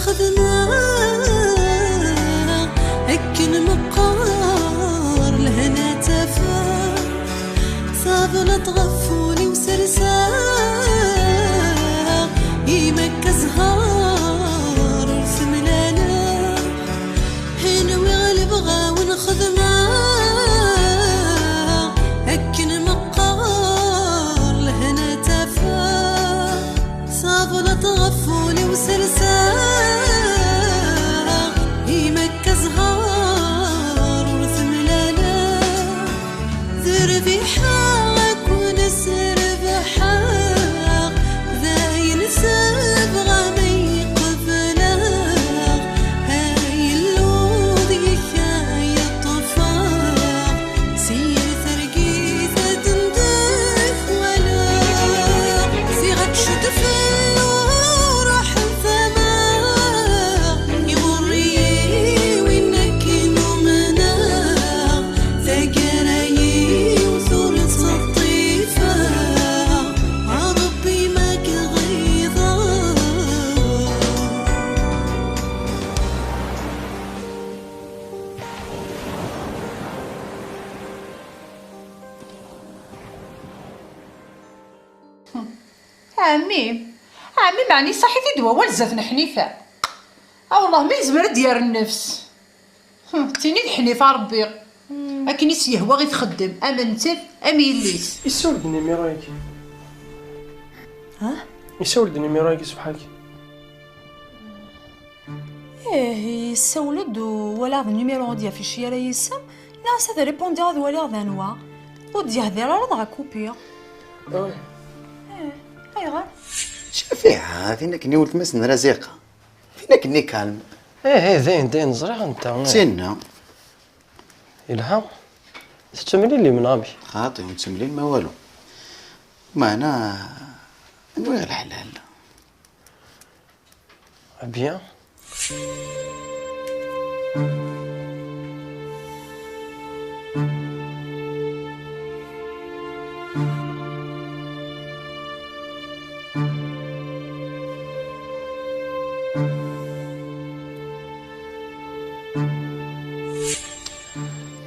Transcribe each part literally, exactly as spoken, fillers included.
Xedmeɣ akken meqqar lehna tafeɣ, tablaḍ ɣef wul-iw serseɣ, imakka zzher ur temlaleɣ. Nwiɣ lebɣa-wen xedmeɣ akken meqqar lehna tafeɣ, tablaḍ ɣef wul-iw serseɣ, imakka zzher ur temlaleɣ. D rbiḥa akk nesrebḥeɣ, d ayen sebɣa ma iqebleɣ, ay illu deg-k ay ṭṭfeɣ, si targit ad ndek walaɣ, ziɣ ad tcedfel uruḥ n tama, iɣurr-iyi win akken umneɣ. Taggara-iw tura ttseṭṭifeɣ, a Ṛebbi ma k-ɣiḍeɣ. A ɛemmi, a ɛemmi, meɛna iṣaḥ-it-id wawal zdat n Ḥnifa. A wellah ma yezmer ad d-yerr nnefs. Hm, tini d Ḥnifa Ṛebbi. Akken i s-yehwa i txeddem, ama nettat, am yelli-s. Isawel-d numéro-agi. Ha? Isawel-d numéro-agi ṣṣbeḥ-agi. Ih, yessawel-d u walaɣ d numéro ur d-yafici ara yisem, neɣ s ad répondiɣ ad waliɣ d anwa. Ur d-yehdir ara dɣa kupiɣ. Ah. Ih, ayɣer? Cafiɛa, tin akken i weltma-s n Raziqa. Tin akken i calme. Ih, ih, dayen, dayen, ẓriɣ anta. Ih. Tinna. Yelha. Tettemlilim neɣ amek? Xaṭi, ur nettemlil ma walu. Meɛna, anwa i ɣ lḥal? Bien.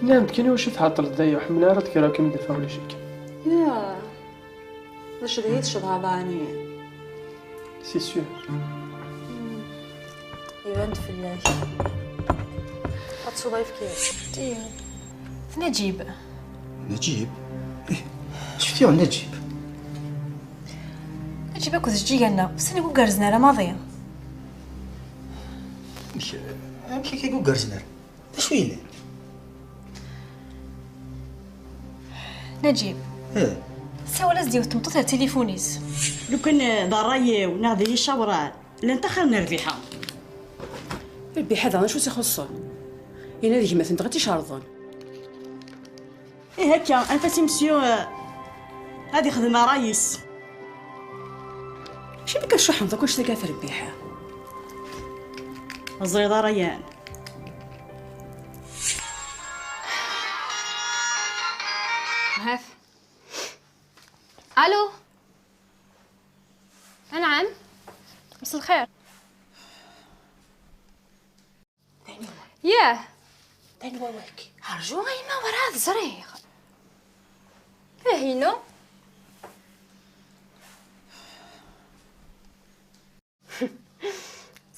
Nniɣ-am-d kan iwacu tɛeṭṭleḍ daya, ur ḥemmleɣ ara ad k-rreɣ akken d-afeɣ ulac-ik. Yah, d acu d iyi-tcedhaḍ ɛni? C'est sûr. Iban-d fell-ak. Ad tesweḍ ayefki? D Naǧib. Naǧib? Ih, acu t-yuɣen Naǧib? Naǧib akked Jeǧǧiga-nneɣ, ur ttili ur gerrzen ara maḍi. Amek, amek akka ur gerrzen ara? D acu yellan? Naǧib. Eh. Sawal-as-d yiwet tmeṭṭut ar tilifun-is. Lukan, eh, d ṛṛay-iw, neɣ d iyi-cawṛan, llant axir n rrbiḥa. Rrbiḥa daɣen acu i s-ixuṣṣen? Yenna d gma-tneɣ i tt-icerḍen. Ih akka, anef-as i mesyu, eh, ad ixdem ṛṛay-is. Acu akka tcuḥḥeḍ akk annect-agi ɣef rrbiḥa? Ẓriḍ ara yan. هات. ألو. أنعم. مساء الخير. Yah. Anwa wagi? Rju a yemma, werɛad ẓriɣ. Ih, inu.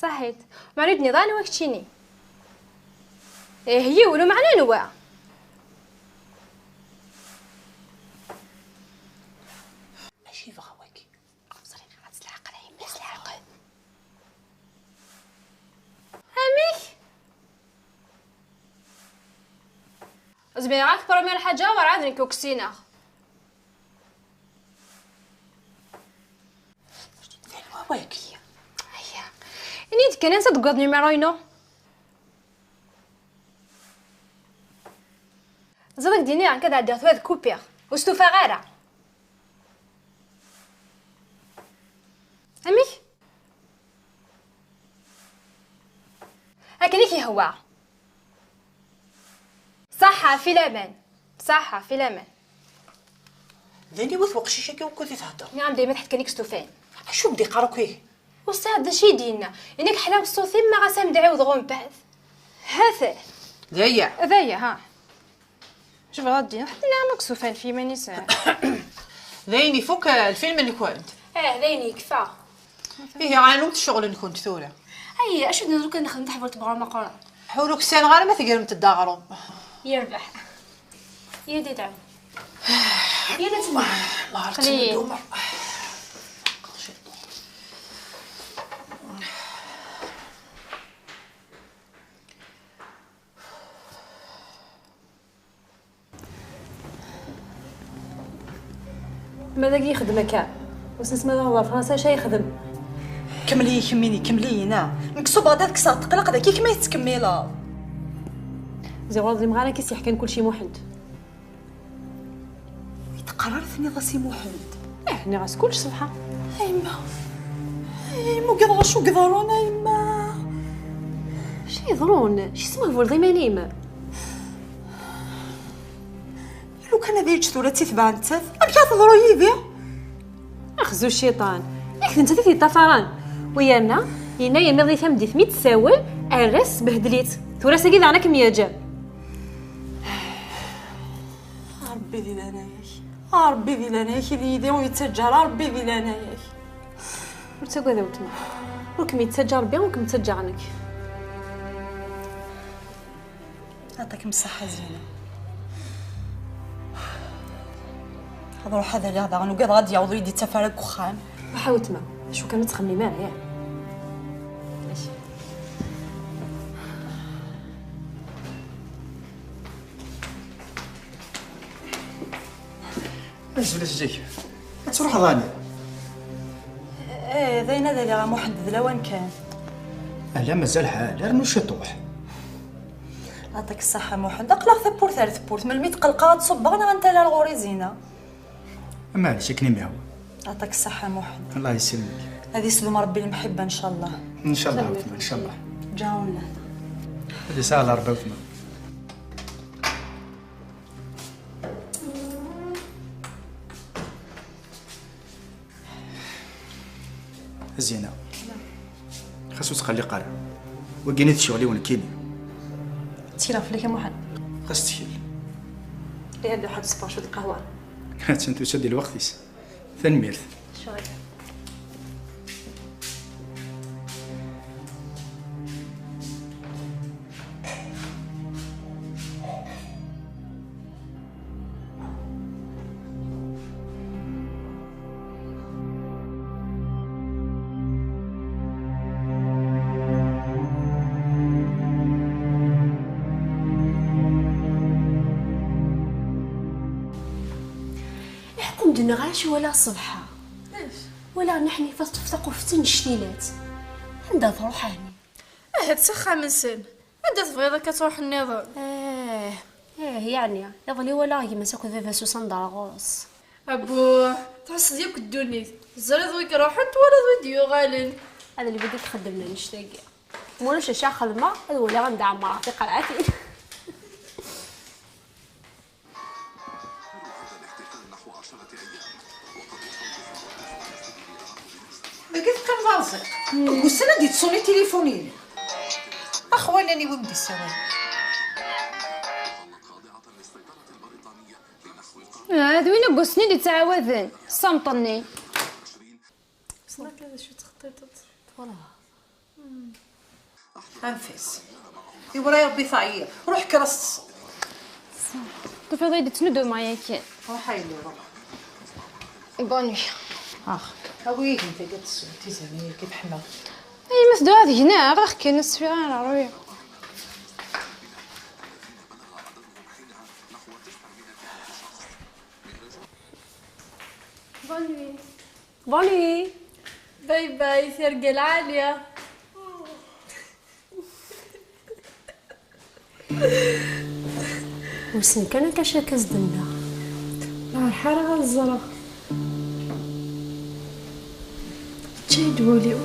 Ṣaḥit. Meɛna ur d-tenniḍ anwa keččini. Ih, yiwen, meɛna anwa? Acu yebɣa wagi? Ur ẓriɣ ara, s leɛqel a yemma, s leɛqel. Amek? Zmireɣ-ak première lḥaǧa, werɛad nekk ur k-ssineɣ. D anwa wagi? Aya. Ini-d kan ansa d-tewwiḍ numéro-inu. Ẓriɣ d-iniɣ nekk ad ɛeddiɣ tura ad kupiɣ. Ur stufaɣ ara. Amek? Akken i k-yehwa. Ṣaḥḥa, fi laman. Ṣaḥḥa, fi laman. D aniwa-t weqcic-agi wukud i thedder? Nniɣ-am dayma tḥetkan i yestufan. Acu m-d-iqqar akk ihi? Ur sɛiɣ d acu i d-yenna. Yenna-k ḥlaw ṣṣut-im, ma ɣas am-d-ɛiwdeɣ umbeɛd. Hata. D aya. D aya, ha. Jebra d-yenna, ḥatta nniɣ-am akk sufan f yiman-is. D ayen ifuk, eh, lfilm-nkent? Eh, d ayen yekfa. Ihi, ɛanut ccɣel-nkent tura. Ay, acu d-nruka nexdem taḥbult n uɣrum aqquran? Ur uksaneɣ ara ma tegremt-d aɣrum. Yerbeḥ. Yya-d ad d-ɛum. Yya-d ad d-ɛum. Aql-iyi. Ma dagi yexdem akka. Wissen ma d ɣer Fransa acu ay yexdem? Kemmel-iyi kemmini, kemmel-iyi, na. Nekk s ubeɣdad kkseɣ ṭṭeqlaq daki, kemm ay tettkemmileḍ. Ziɣ ur ḍlimeɣ ara, k-is-yeḥkan kullec i Muḥend. Ur yi-d-qqar ara tenniḍ-as i Muḥend. Ih, nniɣ-as kullec ṣṣbeḥ-a. A yemma. A yemma, ugadeɣ acu yeḍrun, a yemma. Acu yeḍrun? Acu tesmehbuleḍ iman-im? Lukan ad yečč tura d titbaɛ nettat, amek ara teḍru yid-i? Axzu cciṭan, yak d nettat i t-yeṭṭafaren. U yerna, yenna-yam iḍ i tameddit mi d-tessawel, err-as, sbehdel-itt. Tura sagi daɣen ad kem-yeǧǧ. A Ṛebbi di leɛnaya-k, a Ṛebbi di leɛnaya-k, ili yid-i ur yettaǧǧa ara, a Ṛebbi di leɛnaya-k. Ur ttagad a weltma, ur kem-yettaǧǧa Ṛebbi, ur kem-ttaǧǧaɣ nekk. Yeɛṭikem ṣṣeḥḥa a Zina. Ad ruḥeɣ ad aliɣ daɣen, ugadeɣ ad d-yaweḍ ur yi-d-yettaf ara deg uxxam. Ruḥ a weltma, acu kan ur ttxemmim ara, yak? Azul a zik. Ad truḥeḍ ɛni? Eh, d ayen ad aliɣ a Muḥend d lawan kan. Ala, mazal lḥal, rnu ciṭuḥ. Yeɛṭik ṣṣeḥḥa a Muḥend, aql-aɣ tawwurt ar tewwurt, melmi tqelqeɣ ad ṣubbeɣ neɣ ad n-talal ɣur-i Zina. Maɛlic, akken i m-yehwa. Yeɛṭik ṣṣeḥḥa a Muḥend. Allah yesselmek. Ad islem Ṛebbi lemḥibba ncallah. Ncallah a weltma, ncallah. Ǧaɛun lehna. Ad isahel Ṛebbi a weltma. Zina. Xas ur ttqelliq ara. Wagi d ccɣel-iw nekkini. Ttekleɣ fell-ak a Muḥend. Xas ttkel. Ihi ad nruḥ ad nesfeɣ cwiṭ lqahwa. Attan tusa-d i lweqt-is. Tanemmirt. Ccɣel. Iḥeqq ur m-d-nniɣ ara acu walaɣ ṣṣbeḥ-a. Walaɣ Nna Ḥnifa teṭṭef taquft d tinectilat. Anda truḥ ɛni? Ahat s axxam-nsen. Anda tebɣiḍ akka ad truḥ nniḍen? Eh, eh, yeɛni, iḍelli walaɣ gma-s akked baba-s usan-d ar ɣur-s. Abbuh, tḥesseḍ yakk ddunit. Teẓriḍ wi iruḥen, twalaḍ wi d-yuɣalen. Ad lbid i txeddem lannect-agi. Ma ulac acu ara xedmeɣ, ad waliɣ anda ɛemmreɣ tiqerɛatin. Dagi teqqimeḍ a Rẓiq. Deg ussan ad d-yettṣuni tilifun-inu. Axwanan-iw i m-d-issawalen. Ah, d win n wass-nni i d-yettɛawaden, ssamṭ-nni. Ssneɣ kan d acu tettxeṭṭiṭeḍ. Voilà. Anef-as. Iwala Rebbi teɛyiḍ. Ruḥ kker ad teṭṭseḍ. Tufiḍ-iyi-d ttnuddumeɣ yakan. Ruḥ a yelli, ruḥ. Bonne nuit. Ax, awi-yi-d tagi ad tessew tizan-agi teḥma. Ay, ma tedɛa deg-neɣ, ruḥ kan, ur sfiɣ ara, ruḥ. Bonne nuit. Bonne nuit. Bye bye, tirga lɛali. Wissen kan akka acu akka s-d-nniɣ. Ur ruḥ ara ad ẓreɣ. Yečča-yi-d wul-iw.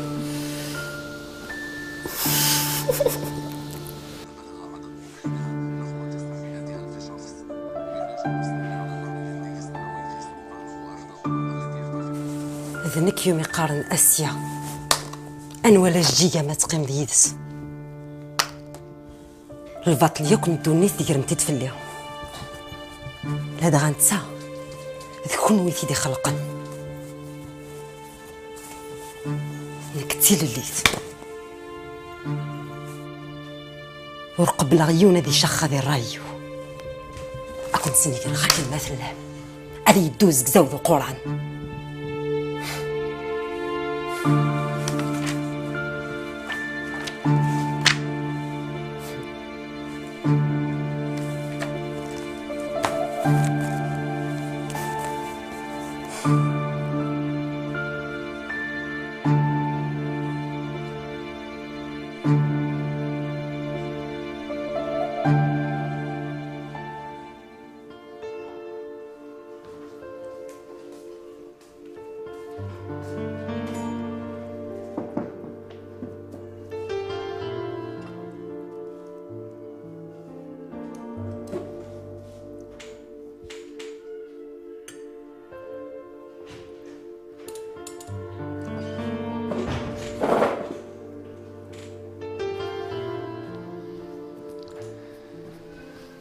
D nekk yumi qqaren Asya. Nwala Jeǧǧiga ma teqqimeḍ yid-s. Lbaṭel yakk n ddunit tegremt-id fell-i. Ladɣa netta, d kenwi i t-id-ixelqen. Nekk d tilellit. Ur qebbleɣ yiwen ad icexxa di ṛṛay-iw. Ad ken-snegreɣ akken ma tellam. Ad yeddu uzegzaw d uquran.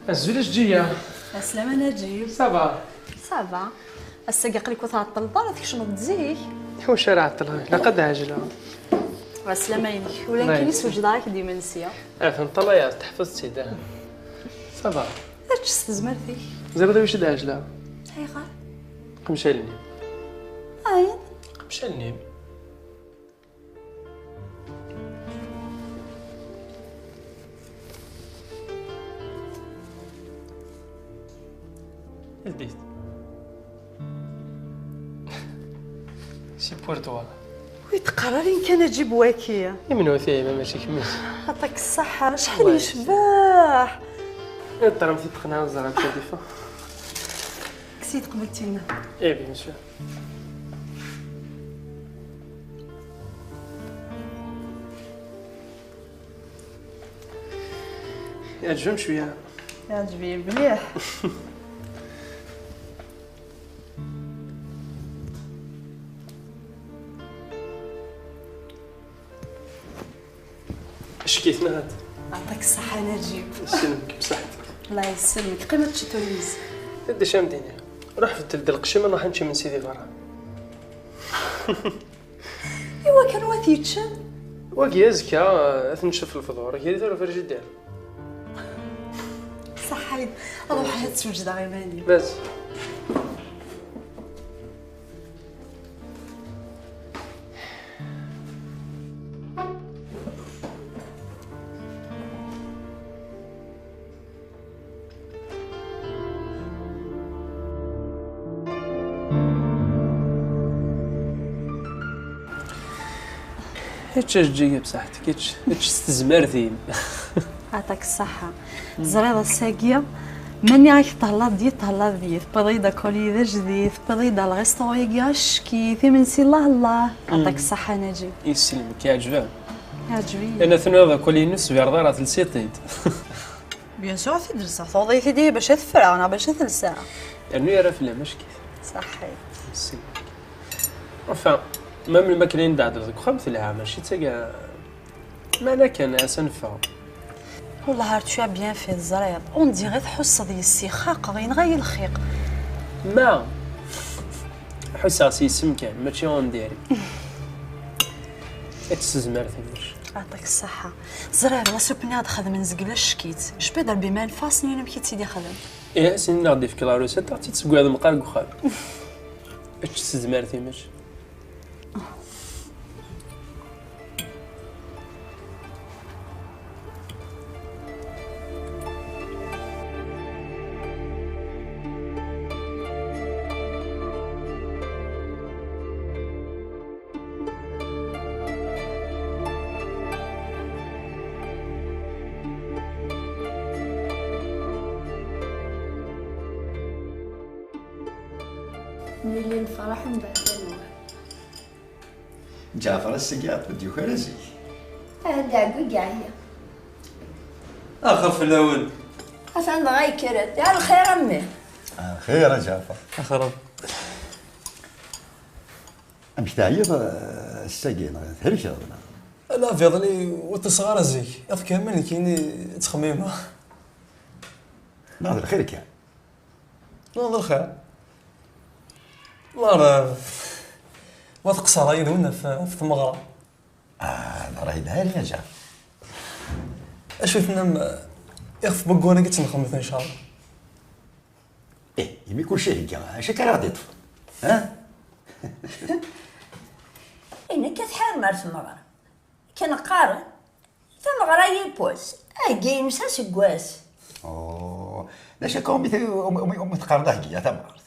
Azul a Jeǧǧiga. Ɛeslama a Naǧib. Ça va? Ça va. Ass-agi aql-ik ur tɛeṭṭleḍ ara, tkecmeḍ-d zik. Iwacu ara ɛeṭṭleɣ? Ilaq ad ɛejleɣ. Ɛeslama-inek. Ula nekkini swejdeɣ-ak-d imensi. Ah, tenṭalayeḍ, teḥfeḍ-tt-id, ah. Ça va. Ečč s tezmert-ik. Ẓriɣ d acu d-ɛejleɣ. Ayɣer? Qemcal-nni. Ayen? Qemcal-nni. Ldit. C'est pour toi. Ur teqqar ara kan aǧib waki. Imnu tayma mačči kemmi. Aṭak ṣṣeḥḥa, acḥal yecbeḥ. Ṭṭram ti teqneɛ ẓer amek ad ifa. Kkes-iyi-d qbel tinna. Eh, bien sûr. Yeɛǧeb-am cwiya? Yeɛǧeb-iyi mliḥ. Ack-it neɣ ad? Yeɛṭik ṣṣeḥḥa a Naǧib. Yesselmek bṣaḥetek. Allah yesselmek. Qqim ad teččeḍ tura imensi. D acu am dini? Ruḥ beddel-d lqecc-im ad nruḥ ad nečč imensi di berra. Iwakken wa t-yeččen? Wagi azekka, eh, ad t-nečč ɣef lefḍur. Gri tura frijidir. Ṣaḥḥa-yi. Ad ruḥeɣ ad swejdeɣ iman-iw. Bas. Ečč a Jeǧǧiga bṣaḥetek, ečč, ečč s tezmert-im. Yeɛṭik ṣṣeḥḥa. Teẓriḍ ass-agi, ma nniɣ-ak teṭṭhellaḍ-d, teṭṭhellaḍ-d. Tewwiḍ-iyi-d akolye d ajdid, tewwiḍ-iyi-d ɣer lɣisṭuru-agi acek-it, imensi llah llah. Yeɛṭik ṣṣeḥḥa a Naǧib. Yesselmek, yeɛǧeb-am? Yeɛǧeb-iyi. Yerna tenwiḍ akolye-inu ur tesbireḍ ara telsiḍ-t-id. Bien sûr, ad t-id-lseɣ. Tuɣeḍ-iyi-t-id bac ad t-ffreɣ neɣ bac ad t-lseɣ? Rnu yerra fell-am acek-it. Ṣaḥḥit. Yesselmek. Enfin, même lmakla i d-tɛeddleḍ deg uxxam telha, mačči d taga. Meɛna kan, as ad neffeɣ. Wellah ar tu as bien fait, teẓriḍ. On dirait tḥusseḍ yes-i, xaqeɣ, yenɣa-yi lxiq. Ma ḥusseɣ s yis-m kan, mačči on dirait. Ečč s tezmert-im. Yeɛṭik ṣṣeḥḥa. Ẓriɣ la soupe-nni ad xedmen zegla ccek-itt. Je peux d Rebbi ma nfaṣ n amek i tt-id-ixdem. Ih, sin neɣ d-ifk la recette, ad tt-id-teggayeḍ meqqar deg uxxam. Ečč s tezmert-im, ečč. Nili nefreḥ mbeɛd anwa. Ǧaɛfeṛ ass-agi iɛeṭṭel-d yuker a zik. Ah, d ɛeggu i yeɛya. Axir fell-awen. Atan dɣa yekker-d. Ya lxir a mmi. Ah, lxir a Ǧaɛfeṛ. Axir. Amek teɛyiḍ, eh, ass-agi neɣ thelkeḍ neɣ? La viḍli ur ṭṭiseɣ ara zik, iḍ kamel nekkini ttxemmimeɣ. Neɣ d lxir kan. Neɣ d lxir. Mer, ma teqṣer yid-wen ɣef, ɣef tmeɣra. Ah, d ṛṛay lɛali a Ǧaɛfeṛ. Acu tennam, ixef n waggur-agi ad tt-nxemmet, ncallah. Ih, imi kulci ihegga, acu akka ara ɣ-d-iṭṭfen? Ha? Ayen akka tḥarem ar tmeɣra. Kan qqaren, tameɣra yiwwas, aheggi-ines aseggas. Oh, d acu akka umi t-, umi, umi, umi teqqareḍ aheggi a tameɣrt?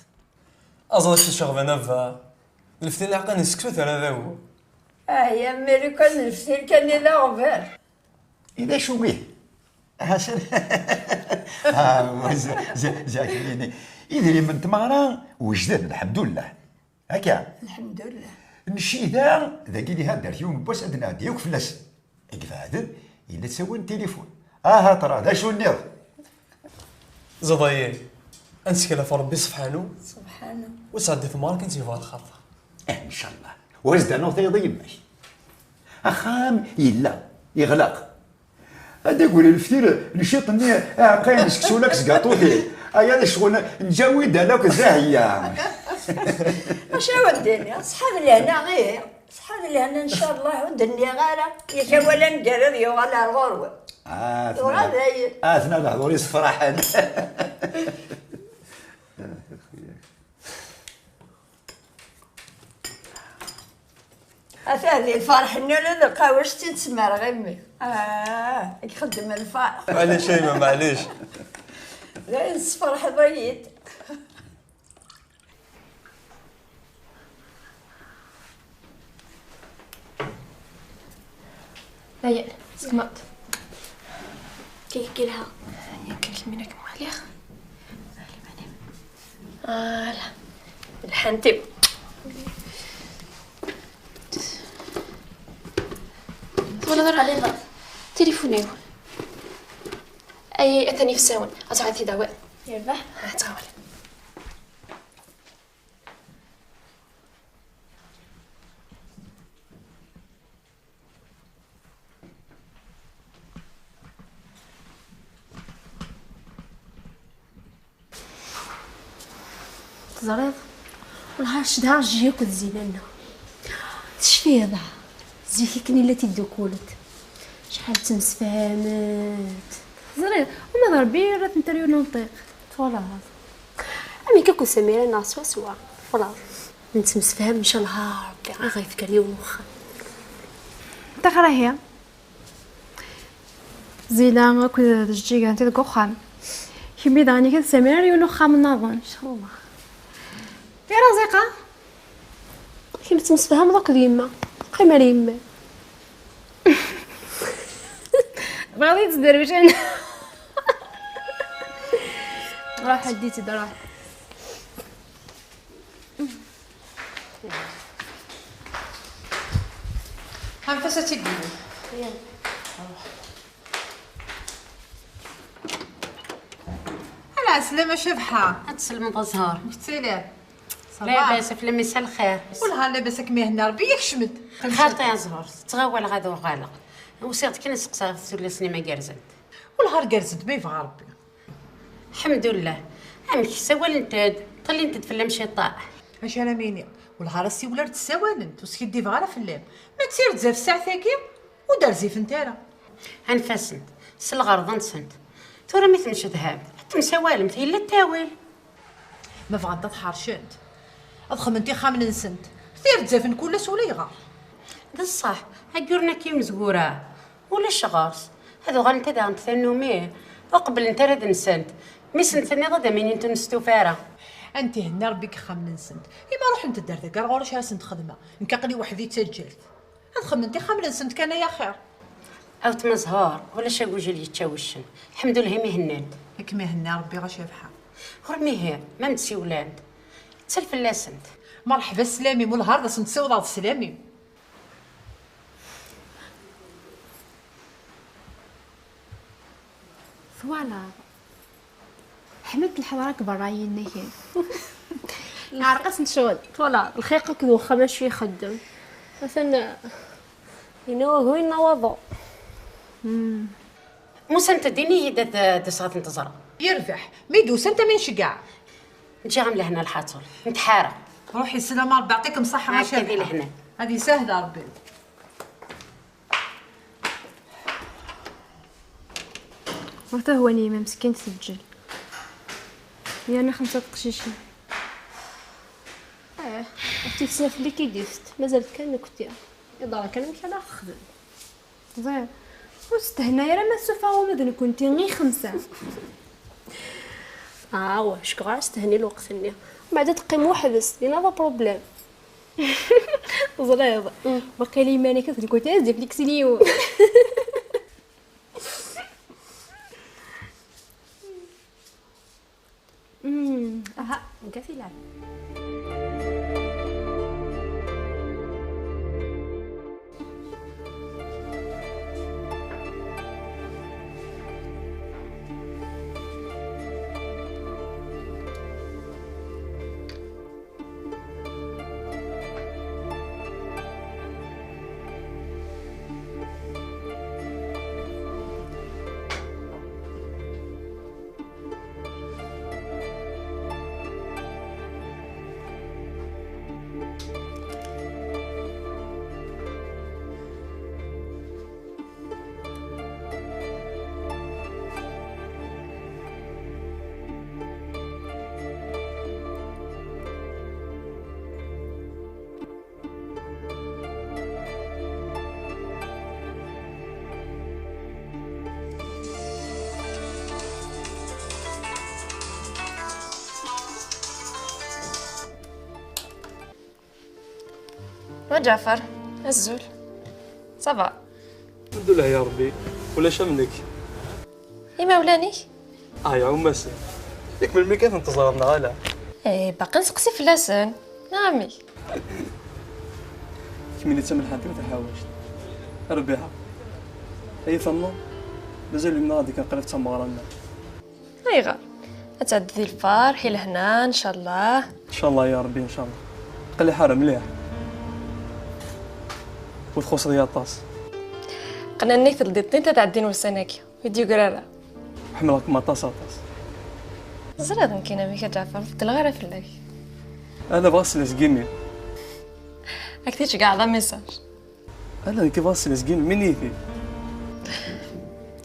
Aẓ acu ceɣben a baba, leftil aɛqan n seksu terra d agu. Ah, ya mmi, lukan leftil kan i d aɣbel. I d acu ihi? Ḥasan. Ah, wa, za-, za-, zakini. Idrimen n tmeɣra wejden, lḥemdullah. Akka. Lḥemdullah. Ncida, dagi di taddart, yiwen n wass ad nɛeddi akk fell-asen. I ibeɛden, yella ttawin tilifun. Aha, ṭra, d acu nniḍ? Ẓeḍ-iyi, ad nettkel ɣef Ṛebbi subḥanu. Subḥanu. Ur sɛeddi tmeɣra kan tt-yebɣa lxaṭer. Eh, ncallah. Ur as-d-rnuɣ tayeḍ i yemma-k. Axxam yella, yeɣleq. Ad d-agri leftir n ciṭ-nni aɛeqqa-ines seksu la sgaṭuti. Aya d ccɣel n Ǧawid Ala akked Zahya. Acu ara wen-d-iniɣ? Ṣṣeḥa d lehna, ih. Ṣṣeḥa d lehna, ncallah, ur d-nniɣ ara. Yak awal aneggarad yuɣal ar ɣur-wen. Ah, yuɣal dayen. Atna lehdur yessefraḥen. Atan di lferḥ-nni ula d lqawac ttitsemmer ɣimmi. Ah, i ixeddem lferḥ. Maɛlic a yemma, maɛlic. Dayen tessefraḥeḍ-iyi-d. Aya, skemat. Kif kilha. Yak kemmina kem għalih. Ala. Lḥanti. Wala dara. Telefuniw. Ay, atan ifsawen. Ad tɛawed tidawin. Yerbeḥ. Ad tɛawed. Teẓriḍ, wellah cedhaɣ Jji akked Zila-nneɣ. Tecfiḍ, zik akken i la tiddukkulent. Acḥal ttemsefhament. Teẓriḍ, uma d Ṛebbi ara tent-terr yiwen unṭiq. Twalaḍ. Amek akk Samira neɣ swaswa. Twalaḍ. Nettemsefham, ncallah Ṛebbi a ɣ-yefk yiwen uxxam. Taxrahi. Zila akked Jeǧǧiga nti deg uxxam. Kemmi daɣen ikad Samira ar yiwen uxxam nniḍen, ncallah. I Raziqa? Kemm tettemsefhameḍ akked yemma. Qqim ar yemma. Bɣiɣ ad yi-tesderwicem. Ruḥ, ddit-d, ruḥ. Anef-as ad tt-id-yini. Ala, ɛeslama Cabḥa. Ad tselmeḍ a Zhar. Amek tettiliḍ? Ça va? Labas, ɣef lmisa lxir. Wellah labas, ad kem-ihenni Rebbi, yak kcem-d. Xaṭi a Zhar, ttɣawaleɣ ad uɣaleɣ. Usiɣ-d kan ad seqsaɣ ɣef tullas-nni ma gerrzent. Wellah gerrzent ma yebɣa Rebbi. Ḥemdullah. Amek, ssawalent-d? Ṭṭillint-d fell-am ciṭṭaḥ? Acu ara m-iniɣ? Wellah ara ssiwel ar d-ssawalent, ur skiddibeɣ ara fell-am. Ma d tirza f ssaɛt-agi, ur d-rzifent ara. Anef-asent, s lɣerḍ-nsent. Tura mi temcedhamt, ad temsawalemt, yella ttawil. Ma bɣant ad ḥercent, ad xedment ixxamen-nsent, tirza f mkul ass ulayɣer. D ṣṣeḥ, ayyuren-agi imezwura. Ulac ɣer-s. Ad uɣalent ad aɣent tannumi, ur qebblent ara ad nsent. Mi sent-tenniḍ ad am-inint ur nestufa ara. Ad tent-ihenni Rebbi deg yixxamen-nsent. Imi ruḥent-d ar dagi ar ɣur-i acu ara sent-xedmeɣ? Nekk aql-i weḥd-i d taǧǧalt. Ad xedment ixxamen-nsent kan ay axir. A weltma Zhur, ulac agujil yečča wuccen. Ḥemdullah imi hennan-d. Ad kem-ihenni Rebbi a Cabḥa. Ur mihi, ma m-d-siwlan-d. Ttal fell-asent. Merḥba sslam-im, wellah ar d asent-siwḍeɣ d sslam-im. Twalaḍ? Ḥmed lḥeḍra deg berra yinna kan. Yeɛreq-asen ccɣel. Twalaḍ? Lxiq akked wexxam acu ixeddem. Atan, Yenna uhu, yenna waḍu. Musa, netta d ini-yi-d ad d-aseɣ ad ten-teẓreɣ. Yerbeḥ. Mi d-usant, am nceggeɛ. Ǧǧiɣ-am lehna lḥatur. Ntḥara. Ruḥi, sslam Rebbi, yeɛṭikem ṣṣeḥḥa, ma akka di lehna. Ad isahel Rebbi. Ur tehwan yemma meskint teǧǧel. Yerna xemsa teqcicin. Eh, ɣef tifesnafelli i d-ifet. Mazal kan nekkti. Iḍerra kan amek ara ɣ-texdem. Ẓriɣ. Ur stehna ara ma tsuffeɣ uma d nekkenti i xemsa. Awa, cekkeɣ ara stehni lweqt-nni. Mbeɛd ad teqqim weḥd-s, dinna d aproblem. Ẓriɣ. Mm. Waqila iman-ik ad nekkenti ad d-ifliksin yiwen. Mm, aha, nekkat ilɛeb. Wa Ǧaɛfeṛ, azul. Ça va? Lḥemdulleh ya Ṛebbi, ulac am nekk. Imawlan-ik? Ah, ya ummasen. Yak melmi kan ten-teẓram neɣ ala? Eh, baqi nseqsi fell-asen. Neɣ amek? Kemmini d tamelḥant-iw taḥawact. Rbiḥa. Ay tamneḍ? Mazal yemneɣ ad d-ikan qrib d tameɣra-nneɣ. Ayɣer? Ad tɛeddi di lferḥ, i lehna, ncallah. Ncallah ya Rebbi, ncallah. Aql-i ḥar mliḥ. Ur txuṣṣeḍ-iyi aṭas. Qqnen-ak teldiṭ-nni ad tɛeddin wussan-agi. Ur d-yegri ara. Ḥemmleɣ-kem aṭas, aṭas. Teẓriḍ nekkini amek a Ǧaɛfeṛ, ur beddleɣ ara fell-ak. Ala bɣiɣ ad slen seg imi. Ad k-t-id-ceggɛeɣ d amisaj. Ala nekk bɣiɣ ad slen seg imi, min-iyi-t-id.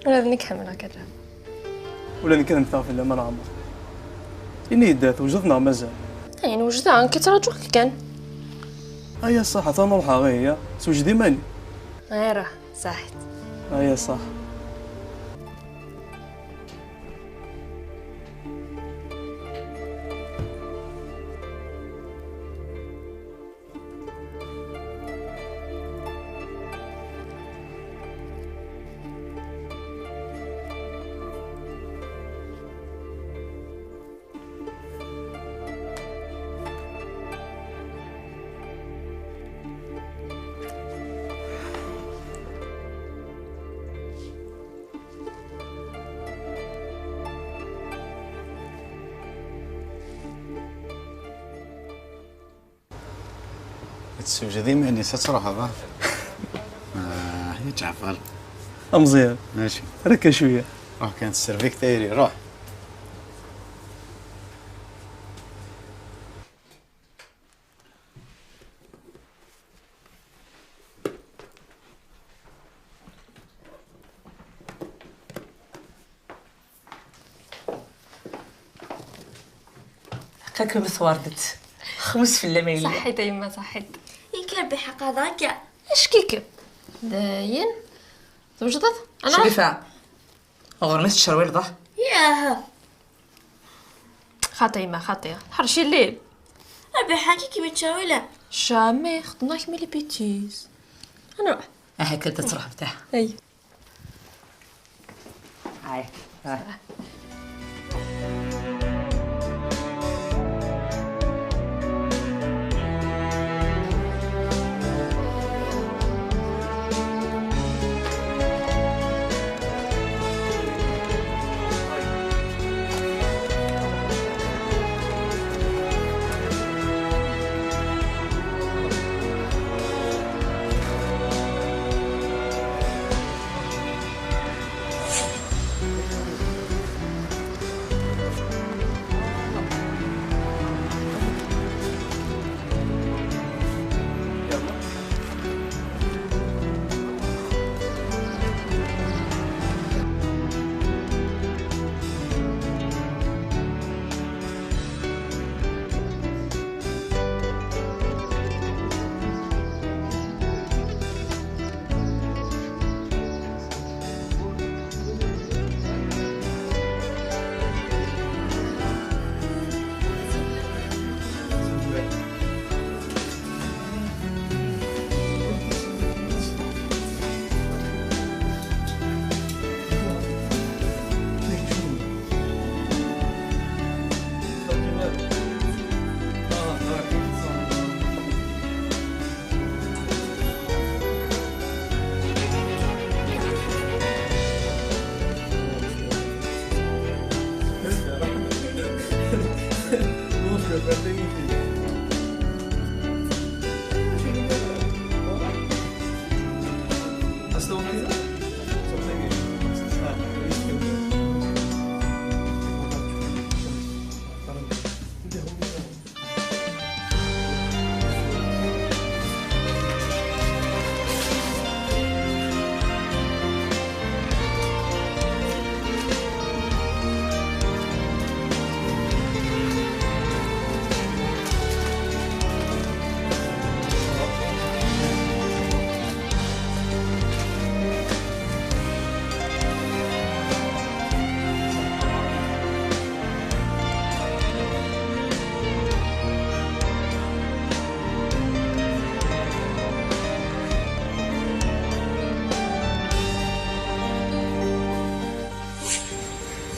Ula d nekk ḥemmleɣ-k a Ǧaɛfeṛ. Ula d nekk ad mmteɣ fell-am a Ɛmer. Ini-yi-d, twejdeḍ neɣ mazal? Ayen wejdeɣ, nekk ttraǧuɣ-k kan. Aya ṣṣeḥ, atan ruḥeɣ, ihi, sewjed iman-im. Aya ruḥ. Saḥit. Aya ṣṣeḥ. Ad tessewjed iman-is, ad truḥeḍ, ah. Ah, ya Ǧaɛfeṛ. Amẓiyan. Mačči. Rek cwiya. Ruḥ kan tesserfik tayri, ruḥ. Ḥqiqet twerdet. Xmus fell-am a yelli. Saḥit a yemma, saḥit. Ikker biḥaq hada akka. Acki-kem? Dayen. Twejdeḍ? Ana Crifa, ɣur-m i tettcerwileḍ, ah? Yah. Xaṭi yemma, xaṭi. Ḥerci llil. Rabiḥa, kiki mi ttcerwileɣ. Jamais, xeddmeɣ-ak mille bêtises. Anwa? Aha, kkret ad truḥemt, aha. Ay. Ay, ah.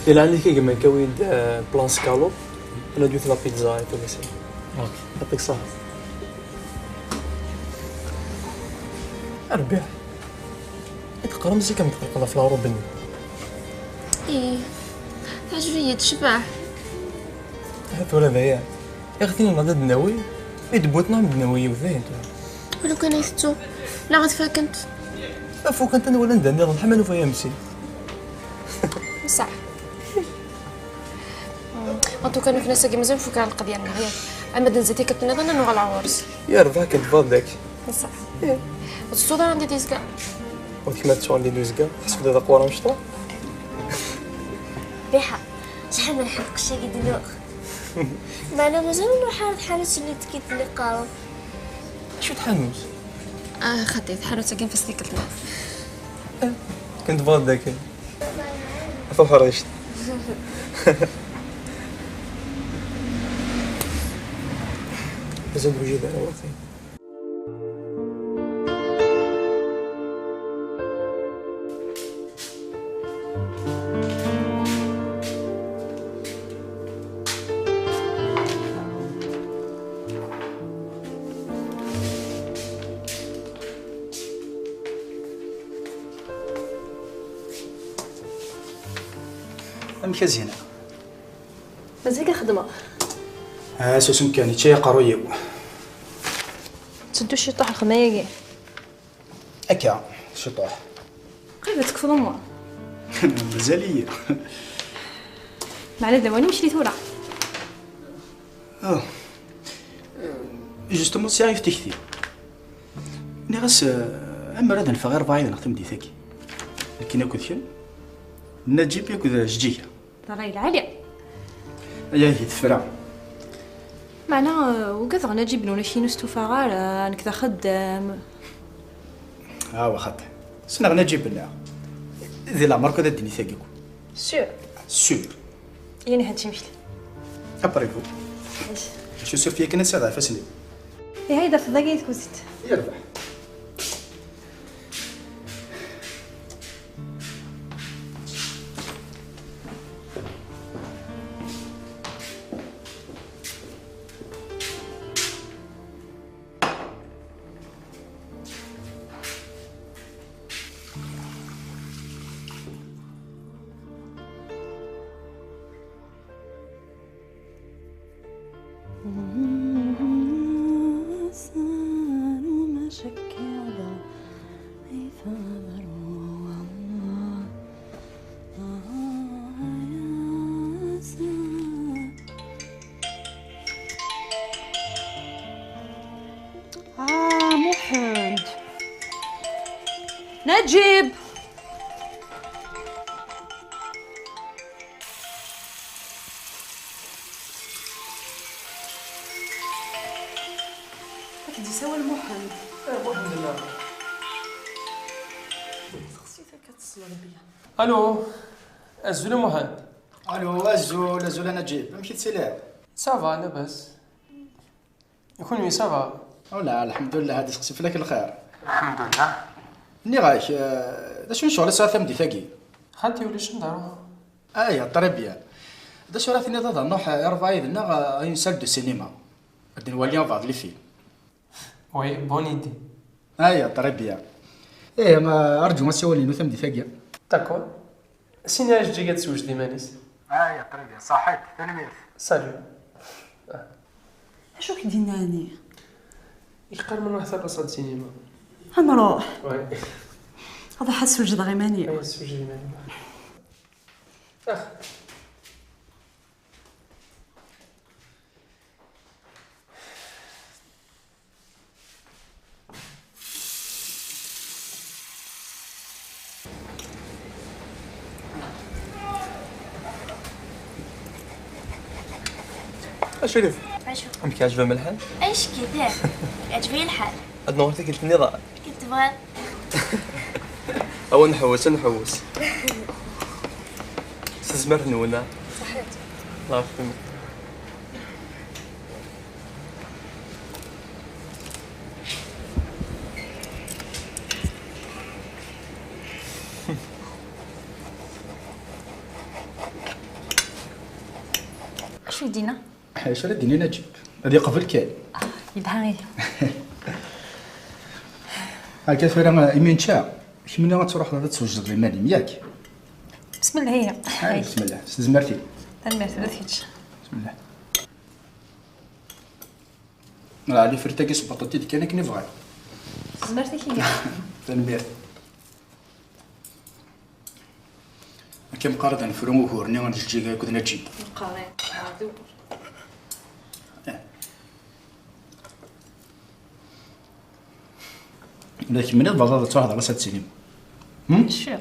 Di leɛnaya-k a gma, awi-d, eh, plan scallop, ad d-yut la pizza i tumisin. Ok. Yɛṭik ṣṣeḥḥa. A Rbiḥa, i teqqarem zik am tqelqel ɣef leɛrub-nni? Ih, teɛjeb-iyi, tecbeḥ. Ha tura d aya. Iɣ-ten-in ad d-nawi, i d-wwet neɣ ad d-nawi yiwet, dayen tura. Wala kan ay tettu, neɣ ad fakent. Afukent anwa llan da nniḍen, ḥama nufa yamsi. Ṣaḥ. En tout cas, nekni ass-agi mazal ur fukeɣ lqeḍyan-nneɣ, yak. Ama d-nzi tikkelt nniḍen, ad nuɣal ɣur-s. Yerbeḥ-kem tbaddak. Ṣaḥ. Ur tettuḍ ara anda d-yezga? Ur d kemm ad tettuɣ anda d-yezga? Tḥesbeḍ d aqwar amecṭuḥ? Biḥa, acḥal n lḥeqq-agi d-nuɣ. Meɛna mazal ur nruḥ ara tḥanut-nni n tkitin i qqaren. Acu tḥanut? Ah, xaṭi, tḥanut-agi nfes tikkelt-nni. Eh, كنت بغيت ذاك. تفرجت. مازال وجد على وقتي. Amek a Zina? Mazal xeddmeɣ. Ah, susem kan, yečča aqerruy-iw. Tteddu ciṭuḥ lxedma-agi. Akka, ciṭuḥ. Qrib ad tekfuḍ umuṛ. Mazal-iyi. Meɛna d lawan imekli tura. Ah. Justement, sɛiɣ yiwet tikti. Nniɣ-as, eh, amer ad neffeɣ i rebɛa yid-neɣ tameddit-agi. Nekkini akked kemm, Naǧib akked Jeǧǧiga. D ṛṛay lɛali. Aya ihi tefra. Meɛna, eh, ugadeɣ Naǧib Lwennas-inu s tufaɣ ara, nekk d axeddam. Ah, wa xaṭi. Ssneɣ Naǧib-nneɣ. Di leɛmer kan ad d-nini tagi. Sûr. Sûr. Yenha d timekli. Après vous. Acu Sofia kan ad tsaɛed ɣef ass-nni. Ihi, ad d-tafeḍ dagi i tkuzit. Yerbeḥ. Ah, Muḥend. Naǧib! Ad k-d-isawal Muḥend. Eh, Muḥend, la. Xas-it akka, teṣleḍ bya. Allô, azul a Muḥend. Allô, azul, azul a Naǧib. Amek i tettiliḍ? Ça va, labas. I kunwi, ça va? Oh la, lḥemdullah, ad iseqsi fell-ak lxir. Lḥemdullah. Nniɣ-ak, eh, d acu n ccɣel ass-a tameddit-agi? Xaṭi, ulac anda ara. Aya, très bien. D acu ara tiniḍ ad nruḥ, eh, i rebɛa yid-neɣ, eh, à une salle de cinéma? Ad nwali albaɛḍ les films. Oui, bonne idée. Aya, très bien. Eh, ma arǧu asawal-inu tameddit-agi. D'accord. Sini Jeǧǧiga ad tessewjed iman-is. Aya, très bien. Ṣaḥit, tanemmirt. Salut. Acu k-d-yenna ɛni? Yeqqar ma nruḥ tura la salle de cinéma. Ad nruḥ. Ouais. Ad ruḥeɣ ad sewjdeɣ iman-iw. Aya, ssewjed iman-im. Ax. Acu rif? Acu? Amek iɛǧeb-am lḥal? Acu kif? Iɛǧeb-iyi lḥal. Ad nuɣal tikkelt nniḍen. Kif tebɣiḍ? Awen nḥewwes, ad nḥewwes. S tezmert-nwen, ah? Ṣaḥit. Allah yexdem. Acu i d-yenna? Acu ara d-inin Naǧib? Ad yeqbel kan. Yelha ihi. Akka tura, imi nečča, kemmini ad truḥeḍ ad teswejdeḍ iman-im, yak? Bismillah ihi. Ay, bismillah, s tezmert-im. Tanemmirt, ula d kečč. Bismillah. Lɛali, fret-agi s tbaṭaṭi kan akken i bɣan. Tezmert-ik ihi. Tanemmirt. Akka meqqar ad nefru ugur-nni n Jeǧǧiga akked Naǧib. Meqqar, eh, d ugur. Ula d kemmini tebɣiḍ ad truḥeḍ ɣas ad tinim. Cfiɣ.